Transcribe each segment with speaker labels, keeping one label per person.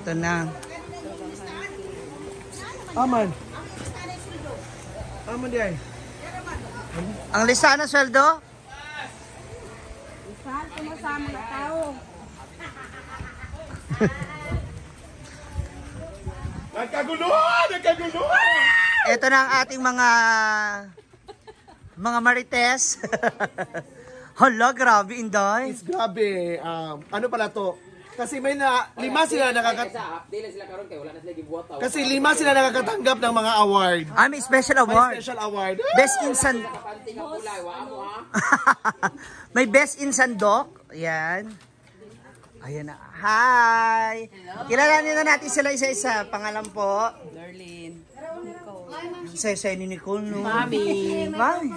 Speaker 1: Ito na.
Speaker 2: Aman. Aman di ay.
Speaker 1: Ang listahan ng sweldo?
Speaker 3: Saan kumasama mga tao?
Speaker 2: Nagkaguluhan! Nagkaguluhan!
Speaker 1: Ito na ang ating mga marites. Hala, grabe, Inday.
Speaker 2: It's grabe. Ano pala to? Kasi may na, lima sila nakakat... Kasi lima sila nakakatanggap ng mga award.
Speaker 1: Ah, may special
Speaker 2: May
Speaker 1: award.
Speaker 2: special award.
Speaker 1: Best in San... May best in sandok. Ayan. Ayan na. Hi! Kilalanin na natin sila isa-isa. Pangalan po.
Speaker 3: Darlene.
Speaker 1: Isa-isa ni Nicole, no? Mami. Mami.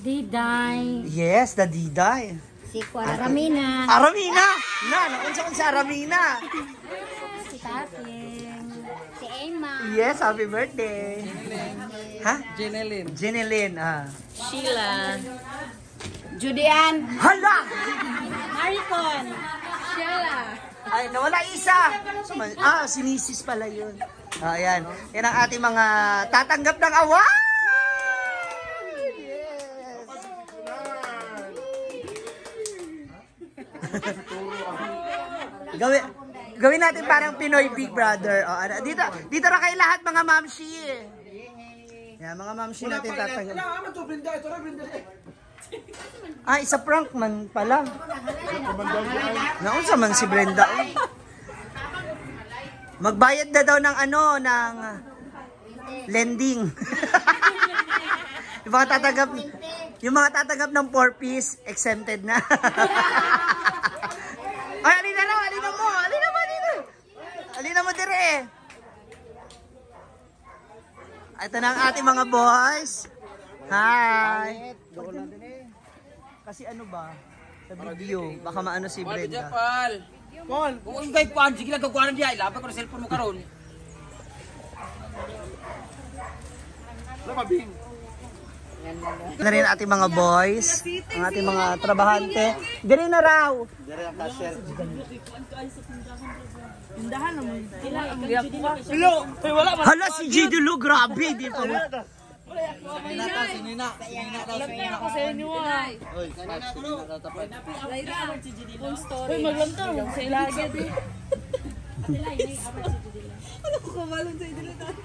Speaker 4: Diday.
Speaker 1: Yes, the Diday.
Speaker 4: Si Aramina.
Speaker 1: Aramina! Na, naunsa sa Aramina.
Speaker 4: Si Tating. Si Emma.
Speaker 1: Yes, happy birthday. Ha?
Speaker 3: Jeneline.
Speaker 1: Jeneline, ah.
Speaker 3: Sheila. Julian.
Speaker 1: Hala!
Speaker 4: Maricon. Sheila.
Speaker 1: Ay, nawala isa. Ah, si Mrs. pala yun. Ah, ayan. Yan ang ating mga tatanggap ng award! Yes! Gawin natin parang Pinoy Big Brother. Oh, ano, dito na kayo lahat, mga mamshi. Yan, mga mamshi natin tatanggap.
Speaker 2: Wala, aman to, Brenda. Ito na, Brenda.
Speaker 1: Ah, isa prank man pala. Naunsa man si Brenda, oh. Magbayad na daw ng ano, ng lending. Yung mga tatanggap ng 4 piece, exempted na. Ay, alina na, alina mo, alina mo dito. Alina mo dire. Ito na ang ating mga boys. Hi. Kasi ano ba? Sa video, baka maano si Brenda.
Speaker 5: Paul.
Speaker 2: Paul,
Speaker 5: Kung kay kuan sige lang kuan diya, ilapit ko na cellphone mo karon.
Speaker 2: wala mabing.
Speaker 1: Ito na rin ang ating mga boys, ang ating mga trabahante. Dire na raw. Hala si Gigi Lu, grabe, di pa.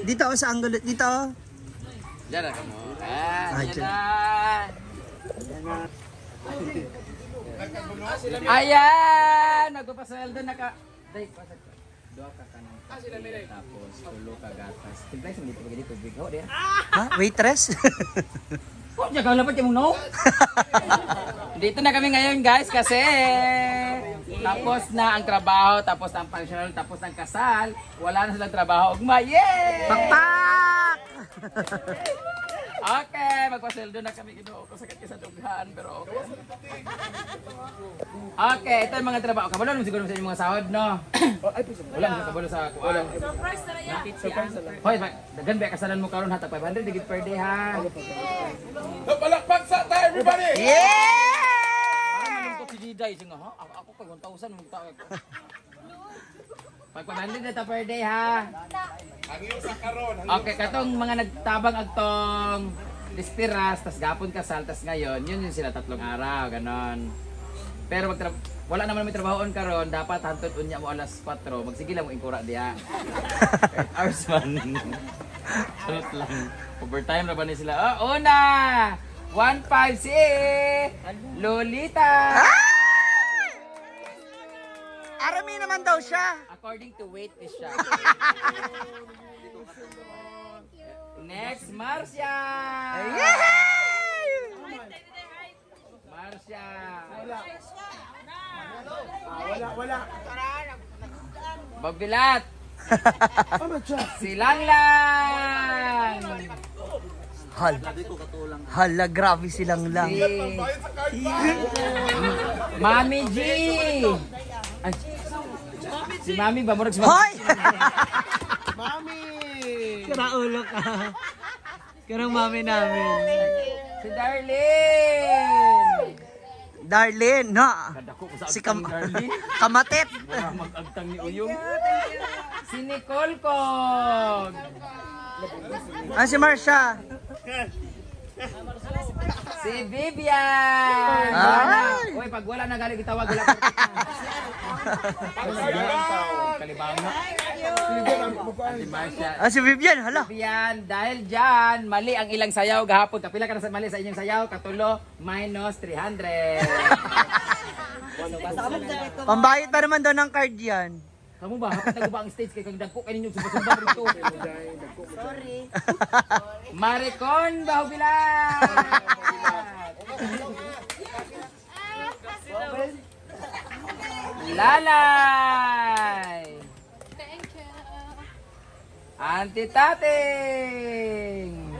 Speaker 1: Dito oh, sa angulo, dito, oh.
Speaker 5: Diyan na kamo. Ah,
Speaker 1: Ay,
Speaker 5: diyan
Speaker 1: dyan.
Speaker 5: na. Ayan, nagpapasweldo na ka. Day, pasag ka. Duha ka kanang. Tapos tulo ka gatas. Timpla sa dito pagili tubig ho diya.
Speaker 1: Ha? Waitress?
Speaker 5: Oh, diya ka lapat yung no. Dito na kami ngayon, guys, kasi tapos na ang trabaho, tapos na ang functional, tapos na ang kasal, wala na silang trabaho. Ugma, yay!
Speaker 1: Pakpak!
Speaker 5: Okay, magpasweldo na kami. Ginoo ko, sakit ka sa dughan, pero okay. Okay, ito yung mga trabaho. Kabalo naman siguro sa inyong mga sahod, no? Wala naman kabalo sa kuwan.
Speaker 3: Surprise na yan.
Speaker 5: Surprise na lang. Hoy, daghan ba kasalan mo karon, hatag 500 digit per day ha.
Speaker 2: Palakpak sa tayo, everybody!
Speaker 1: Yeah!
Speaker 5: Parang malungkot si Diday siya nga, ha? Ako kay 1,000 mo tao ko. Pag 500 na ta per day ha. Okay, katong mga nagtabang agtong lispiras, tas gapon kasal, tas ngayon, yun yun sila 3 araw, ganon. Pero wala naman may trabahoon karon, dapat hantod unya mo alas 4, magsige lang mo ingkura diha. 8 hours man. Charot lang. Overtime na ba ni sila? Oh, una! 1-5 si Lolita!
Speaker 1: Ay! Arami naman daw siya.
Speaker 5: According to weight is siya. Next, Marcia!
Speaker 1: Yay!
Speaker 5: Marcia!
Speaker 2: Wala, wala.
Speaker 5: Bagbilat!
Speaker 2: Aman siya.
Speaker 5: Si Langlang!
Speaker 1: Hala. Hala, grabe silang lang.
Speaker 5: Si Mami G! Ay, si Mami ba? Murag si Mami.
Speaker 1: Hoy!
Speaker 2: Mami!
Speaker 1: Karaulo ka. Karang mami namin.
Speaker 5: Si Darlene!
Speaker 1: Darlene, na.
Speaker 5: Kadako ko sa
Speaker 1: Si
Speaker 5: agtang Darlene.
Speaker 1: Kamatit.
Speaker 5: Wala mag-agtang ni Uyong. Si Nicole Kog.
Speaker 1: Ah, si Marcia.
Speaker 5: Si Vivian.
Speaker 1: Ay!
Speaker 5: Uy, pag wala na galing gitawag, wala pa. Kalibanga. Si Marcia.
Speaker 1: Ah, si Vivian, hala.
Speaker 5: Vivian, dahil dyan, mali ang ilang sayaw gahapon. Kapila ka na sa mali sa inyong sayaw, katulo, minus 300.
Speaker 1: Pambayad pa naman daw ng card yan.
Speaker 5: Kamu ba, hapit na ko ba ang stage kay kang dagko kayo ninyong sumba-sumba rito.
Speaker 3: Sorry.
Speaker 5: Maricon Bahubilan! Lalay!
Speaker 4: Thank you.
Speaker 5: Auntie Tating!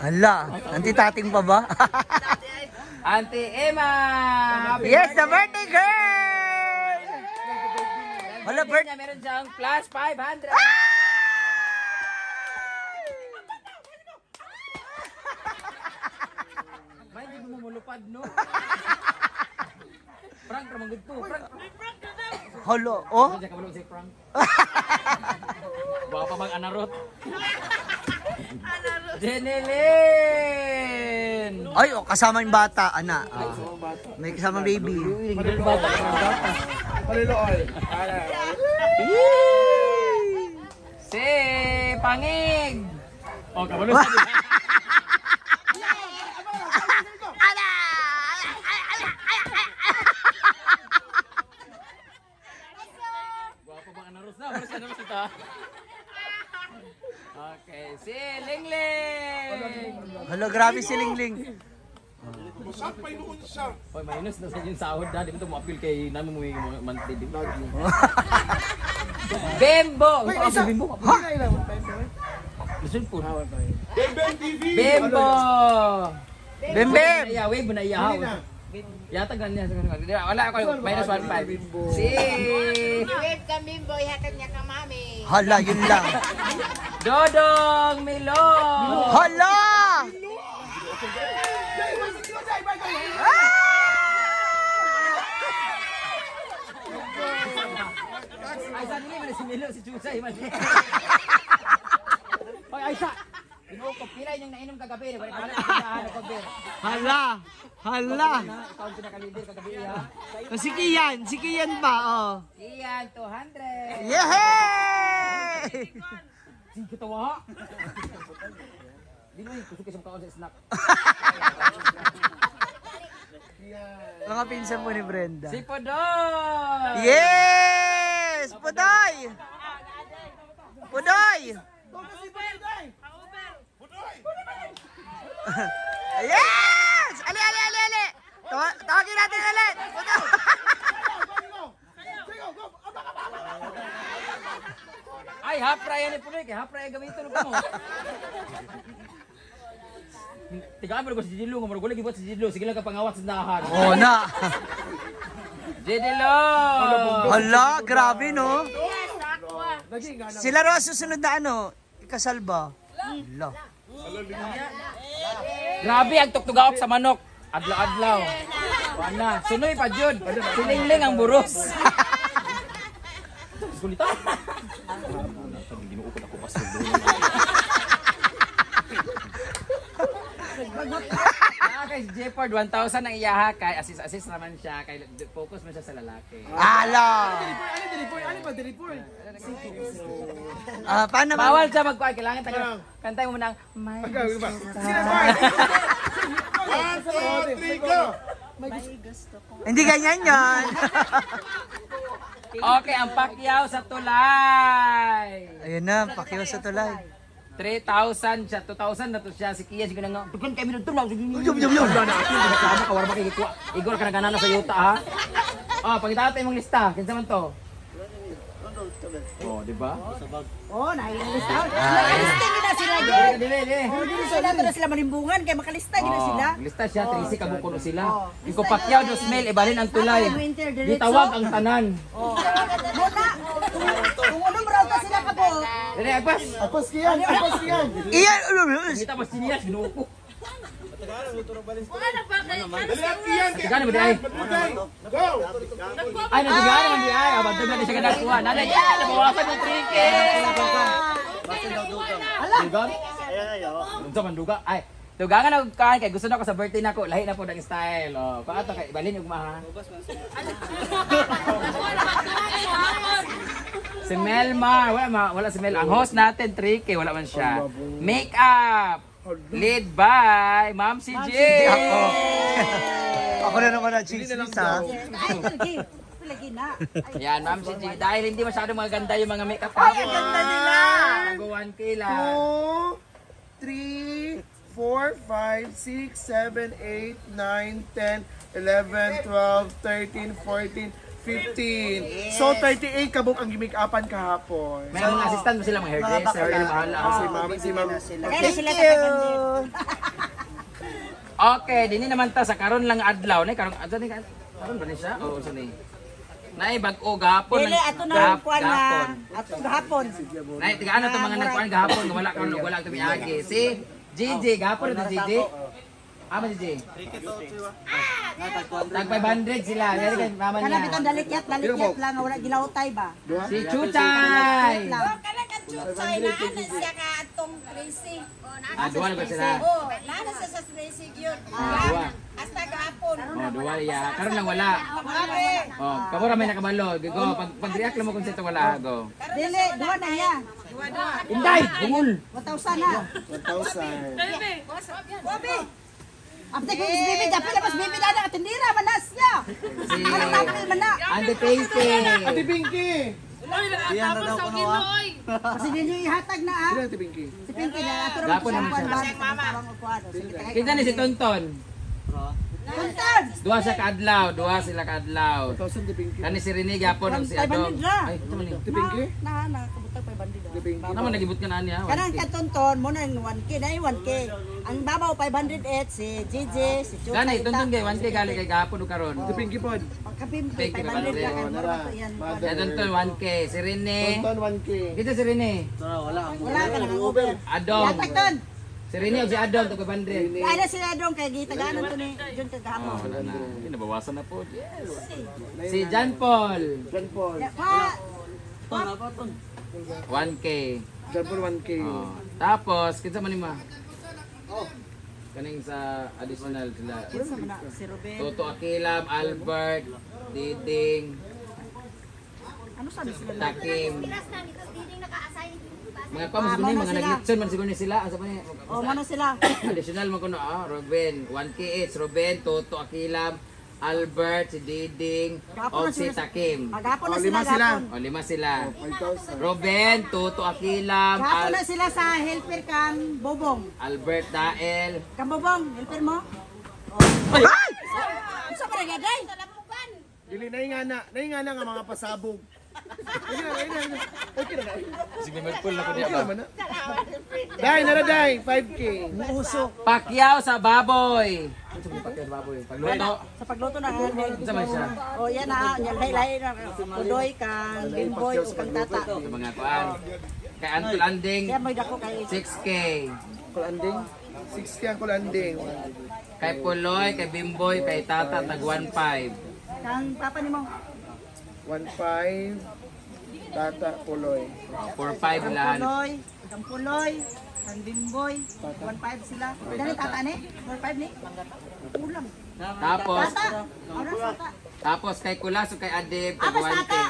Speaker 1: Hala, anti-tating pa ba?
Speaker 5: Auntie Emma! Happy
Speaker 1: Yes, the birthday girl! Hala,
Speaker 5: birthday
Speaker 1: birth-
Speaker 5: niya, meron siyang plus 500! May hindi mo mulupad, no? Frank, ramang good to. Frank,
Speaker 1: Hala, oh.
Speaker 5: Hindi ka kabalo si Frank. Baka pa bang anarot? Jeneline!
Speaker 1: Ay, oh, kasama yung bata, ana. Ah. May kasama baby.
Speaker 2: Paliloy.
Speaker 5: Si Pangig! Oh, kabalo sa
Speaker 1: Ala!
Speaker 5: Gwapo bang anaros na? Wala siya naman ito. Okay, si Lingling!
Speaker 1: Hala, grabe si Lingling.
Speaker 5: Hoy, minus na sa inyong sahod na. Di ba ito mo-appeal kay namin mo yung mga monthly, di ba? Bembo!
Speaker 2: Wait, isa.
Speaker 5: Bembo!
Speaker 2: Ha?
Speaker 5: Listen po.
Speaker 2: Bembem TV!
Speaker 5: Bembo!
Speaker 1: Bembem!
Speaker 5: Iya, wave na iya. Yatag na niya. Wala ako, minus 1.5. Si
Speaker 3: Wave kami, boy. Hakan niya ka, mami.
Speaker 1: Hala, yun lang.
Speaker 5: Dodong Milo!
Speaker 1: Hala!
Speaker 5: Ay, sa nila, man si Milo, si Chusay. Man. Hoy, Aisha! Ginoo ko, pila inyong nainom kagabi. Wala pa na ako, beer.
Speaker 1: Hala! Hala!
Speaker 5: Ikaw ang pinaka-leader kagabi, ha?
Speaker 1: Si Kian, si Kian pa, oh.
Speaker 5: Iyan, 200!
Speaker 1: Yehey!
Speaker 5: Sige, tawa! Di mo, kusog kayo sa mukha ko sa snack.
Speaker 1: Mga pinsan po ni Brenda.
Speaker 5: Si Podoy!
Speaker 1: Yes! Pudoy! Pudoy! Yes! Ali, ali, ali, ali! Tawagin natin ulit! Pudoy!
Speaker 5: Ay, half fry yan ni Pudoy. Kaya half fry gamitin mo. Tigaan mo si Jidilo. Nga marugulay gibuhat si Jidilo. Sige lang ka pangawat sa dahan.
Speaker 1: Oh, na!
Speaker 5: Jidilo!
Speaker 1: Hala, grabe no? Sila raw ang susunod na ano, ikasal ba? Hala.
Speaker 5: Grabe ang tuktugaok sa manok. Adlaw-adlaw. Wala. Sunoy pa jud. Silingling ang buros. Kulita. Ginuukot ako pastor. Ah, kay Jeopard 1,000 ang iyaha kay assist naman siya kay focus man siya sa lalaki.
Speaker 1: Hala!
Speaker 2: Ano diripor? Ano ba diripor?
Speaker 1: Ah, paano ba?
Speaker 5: Bawal siya magkuha, kailangan taga kantay mo muna ang may
Speaker 2: One, two, three, go!
Speaker 1: Hindi ganyan yan.
Speaker 5: Okay, ang Pacquiao sa tulay.
Speaker 1: Ayun na, pakiwa sa tulay.
Speaker 5: 3,000 siya, 2,000 na to siya. Si Kia, sige na nga. Dugan kami nito na.
Speaker 1: Yum, yum, yum.
Speaker 5: Kasama ka, wala ba kay kuha? Igor ka na ganana sa yuta, ha? Oh, pangita natin imong lista. Kinsa man to? Oh, di ba?
Speaker 3: Oh, nailista. Nakalista gina sila, Jen.
Speaker 5: Dili, dili.
Speaker 3: Sila to na sila malimbungan kay makalista gina sila.
Speaker 5: Oh, lista siya, 13 kabukuno sila. Iko Pacquiao, 2,000, ibalin ang tulay.
Speaker 3: Winter, diretso.
Speaker 5: Gitawag ang tanan.
Speaker 3: Muna, kung unong round ta sila ka po.
Speaker 5: Dili, agpas.
Speaker 2: Apas kiyan! Apas kiyan!
Speaker 1: Iyan!
Speaker 5: Kita pa sinilas, ginuo ko. Tigaan mo di ay. Ay, natigaan naman di ay. Abang na siya kanakuha. Nanay, yan! Nabawasan yung 3K! Dugang? Unsa man duga? Ay, dugangan ako kain kay gusto na ako sa birthday nako, lahi na po ang style. Oh, paato kay ibalin ug maha. Si Melmar, wala ma, wala si Mel. Ang host natin 3K, wala man siya. Makeup lead by Ma'am CJ.
Speaker 1: Ako. Ako na naman ang chismis ha.
Speaker 3: Ay, lagi. Lagi na.
Speaker 5: Yan, Ma'am CJ. Dahil hindi masyado maganda yung mga makeup.
Speaker 1: Ay, ang ganda nila!
Speaker 5: Mag 1K lang.
Speaker 2: 2, 3, 4, 5, 6, 7, 8, 9, 10, 11, 12, 13, 14, 15. So, 38 kabuk ang gimik-upan kahapon.
Speaker 5: May mga assistant mo sila, mga hairdresser,
Speaker 1: Mga bakla.
Speaker 5: bahala.
Speaker 2: Si ma'am, si ma'am.
Speaker 3: Kaya sila
Speaker 1: Thank you!
Speaker 5: Okay, dini naman ta sa karon lang adlaw ni karon adlaw ni karon ba ni siya? Oo, sa ni. Nay bag-o gahapon.
Speaker 3: Dili ato na kuan na.
Speaker 5: Gahapon.
Speaker 3: Ato gahapon.
Speaker 5: Nay tiga ano to mga nagkuan gahapon nga wala karon wala tumiagi. Si GG gahapon to GG. Ama si GG. Tag 500 sila. Dali kay mama
Speaker 3: Kana
Speaker 5: niya.
Speaker 3: bitong dalikyat, dalikyat lang nga wala gilautay ba.
Speaker 5: Si Chuchay.
Speaker 3: Lang.
Speaker 4: Kana ka chuchay na ana siya ka atong Tracy.
Speaker 5: Ah, duwa na ba sila?
Speaker 4: Oh, nana siya sa Tracy gyud.
Speaker 5: Ah, duwa.
Speaker 4: Hasta gahapon.
Speaker 5: Oh, duwa ya. Karon lang wala. Oh, kamo ra may nakabalo. Go, pag react lang mo kung sa wala go.
Speaker 3: Dili, duha na niya.
Speaker 5: Inday, bungol.
Speaker 3: 1,000 na.
Speaker 2: 1,000.
Speaker 3: Wabi. Apte ko is bibi, dapat labas bibi na na tindira man na siya.
Speaker 5: Si
Speaker 3: Ano tapil man na.
Speaker 5: Ate Pinky.
Speaker 2: Ate Pinky!
Speaker 3: Kasi di niyo ihatag na ah.
Speaker 2: Sino Ate Pinky?
Speaker 3: Si Pinky na ato ra
Speaker 5: Gapon naman
Speaker 3: kuan
Speaker 5: siya.
Speaker 3: ba. Tabang og kuan. Sige, tagay.
Speaker 5: Kita ni si Tonton.
Speaker 3: Tonton.
Speaker 5: Duha siya kaadlaw, duha sila kaadlaw.
Speaker 2: 1,000 Ate Pinky.
Speaker 5: Kani si Rene gyapon og si Adong.
Speaker 3: 500 ra.
Speaker 5: Ay, ito man ni.
Speaker 2: Ate Pinky?
Speaker 3: Na na kabutang 500.
Speaker 2: Ate Pinky.
Speaker 5: Naman nagibot ka na niya.
Speaker 3: Kanang katonton mo na yung 1K na yung 1K. Ang babaw 508 si JJ, si Chuka.
Speaker 5: Gani Tonton kay 1K gali kay gahapon og karon.
Speaker 2: Ate Pinky pod.
Speaker 3: Pagkapimpi
Speaker 5: Thank you,
Speaker 3: 500 ra kay
Speaker 2: Oh,
Speaker 3: mo
Speaker 2: nara.
Speaker 3: to yan.
Speaker 5: Si Tonton 1K, si Rene.
Speaker 2: Tonton 1K.
Speaker 5: Kita si Rene.
Speaker 3: Wala ka nang over.
Speaker 5: Adong.
Speaker 3: Yatag ton.
Speaker 5: Si Rene og si Adong tag 500.
Speaker 3: Ay na sila dong kay gitaganan to ni Jun kagahapon.
Speaker 5: Oh, wala na. Ay, nabawasan na po. Yes. Si John Paul
Speaker 2: John Paul.
Speaker 3: Pa
Speaker 5: 1K.
Speaker 2: John Paul 1K.
Speaker 5: Oh. Tapos kinsa man ni ma? Kaning sa additional sila.
Speaker 3: kinsa man na si Ruben.
Speaker 5: Toto Akilam, Albert, Diding,
Speaker 3: Ano sabi sila?
Speaker 5: Takim.
Speaker 4: Pilas na nito diding naka-assign.
Speaker 5: Mga pa man siguro
Speaker 3: Ah,
Speaker 5: ni,
Speaker 3: mao na
Speaker 5: mga
Speaker 3: sila.
Speaker 5: naglitson man siguro ni sila. Asa pa ni?
Speaker 3: Oh, mano sila.
Speaker 5: Additional man kuno ah, Ruben, 1K each, Ruben, Toto Akilam, Albert, si Diding,
Speaker 3: Gahapon
Speaker 5: o
Speaker 3: na
Speaker 5: si
Speaker 3: sila.
Speaker 5: Takim.
Speaker 3: Gahapon na
Speaker 2: Oh,
Speaker 3: sila
Speaker 2: lima sila.
Speaker 3: gahapon.
Speaker 5: O lima sila.
Speaker 2: 5,000.
Speaker 5: Ruben, Toto Akilam,
Speaker 3: Gahapon
Speaker 5: Al
Speaker 3: na sila sa helper kang Bobong.
Speaker 5: Albert Dael.
Speaker 3: Kang Bobong, helper mo?
Speaker 5: Ay!
Speaker 3: Unsa ba nagaday?
Speaker 2: Dili naingana, naingana nga mga pasabog. Okay na, okay na. Okay na.
Speaker 5: Sige, magpull na ko niya
Speaker 2: Okay
Speaker 5: ba?
Speaker 2: naman na. Day, nara day, 5K.
Speaker 1: Uusok.
Speaker 5: Pacquiao sa baboy. Ano sa Pacquiao sa baboy? Pagluto.
Speaker 3: Sa pagluto na ang
Speaker 5: Unsa man siya?
Speaker 3: Oh, yan na, yan lay na Pudoy kang Bimboy o kang Tata.
Speaker 5: Sa mga kuan. Kay Antol Anding,
Speaker 3: Kaya may dako kay
Speaker 5: 6K.
Speaker 2: Kulanding. 6K ang kulanding.
Speaker 5: Kay Puloy, kay Bimboy, kay Tata, tag 1.5.
Speaker 3: kang papa nimo.
Speaker 2: 1.5. Tata, Puloy.
Speaker 5: 4.5 lahan.
Speaker 3: Puloy, kang Puloy, kang Bimboy, 1.5 sila. Dali tata ni, 4.5 ni. Kulang.
Speaker 5: Tapos,
Speaker 3: Tata, oras tata.
Speaker 5: tapos kay Kulas o kay Adib, tag
Speaker 3: Apas,
Speaker 5: 1K.
Speaker 3: Tata.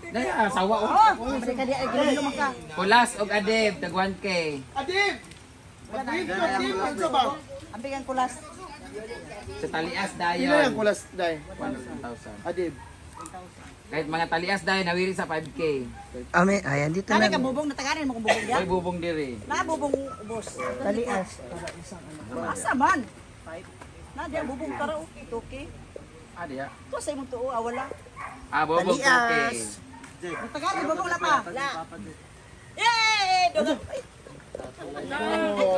Speaker 5: Dahil, asawa oh.
Speaker 3: Oh, balik ka di ay ginom ka.
Speaker 5: Kulas og Adib, tag 1K.
Speaker 2: Adib! Mag-win ko, Adib! Ano ba?
Speaker 3: Ambig ang kulas.
Speaker 5: Sa Talias
Speaker 2: Pila
Speaker 5: dayon.
Speaker 2: ang kulas, day?
Speaker 5: 1,000.
Speaker 2: Adib.
Speaker 5: Kahit mga Talias dayon, nawiri sa 5K.
Speaker 1: Ame, ayan dito
Speaker 3: Kani
Speaker 1: na.
Speaker 3: ka bubong nataganan mo kung bubong ya.
Speaker 5: Oy, bubong diri.
Speaker 3: Na bubong ubos.
Speaker 1: Talias.
Speaker 3: Asa man? Na di ang bubong tara okay, okay.
Speaker 5: Ah, diya.
Speaker 3: To sa imong tuo ah, wala.
Speaker 5: Ah, bubong 2K.
Speaker 1: Talias.
Speaker 3: Nataganan bubong la pa. Yay! Dugang. Ay.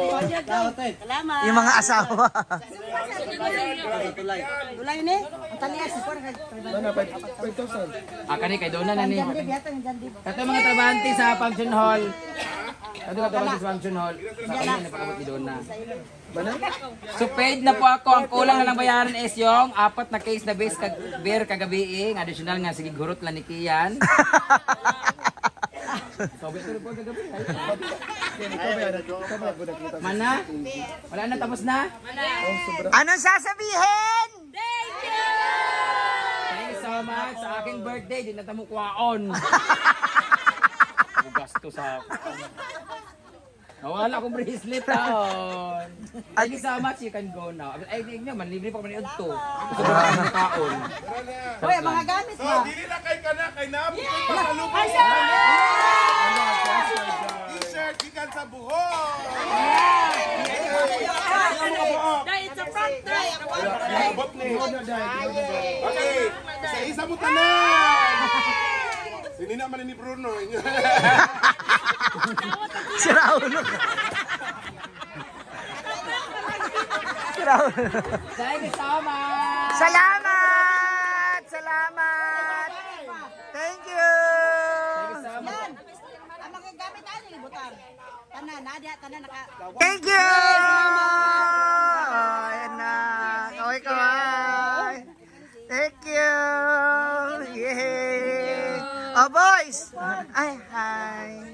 Speaker 3: Salamat.
Speaker 1: Yung mga asawa.
Speaker 3: Tulay ni. Ang talias ko ra kay.
Speaker 2: Ano, 5,000.
Speaker 5: Ah, kani kay Donna na ni.
Speaker 3: Jandi biyata ng jandi.
Speaker 5: Kato mga trabahante sa function hall. Kato ka sa function hall. Sa kanya napakabot ni Donna. So paid na po ako. Ang kulang na lang bayaran is yung apat na case na base kag beer kagabi eh. Ang additional nga sige gurot lang ni Kian. Sabi ko rin po kagabi. Mana? Wala na, tapos na?
Speaker 1: Anong sasabihin?
Speaker 5: Thank you so much sa aking birthday. Di na tamo kwaon. Gasto sa ako. Nawala akong bracelet taon. Thank you so much. You can go now. Ay, hindi nyo. Manlibre pa kami ni Udto. Gusto ko na kaon.
Speaker 3: Hoy, ang mga gamit
Speaker 6: So,
Speaker 3: ba?
Speaker 6: dili na kay kana kay naabot ko'y pasalubong. T-shirt gikan sa buhok. Abot ni. Okay, isa-isa mo tanan. Sinina man ni Bruno.
Speaker 1: Sira ulo ka. Sira ulo.
Speaker 5: Thank you so much.
Speaker 1: Salamat! Salamat! Thank you!
Speaker 5: Thank you so much.
Speaker 3: Yan. Ang mga gamit ani butang. Tanan, na diha tanan naka.
Speaker 1: Thank you! Oh, ayan na. Kaway, kaway. Thank you! Yay! Oh, boys! Ay, hi!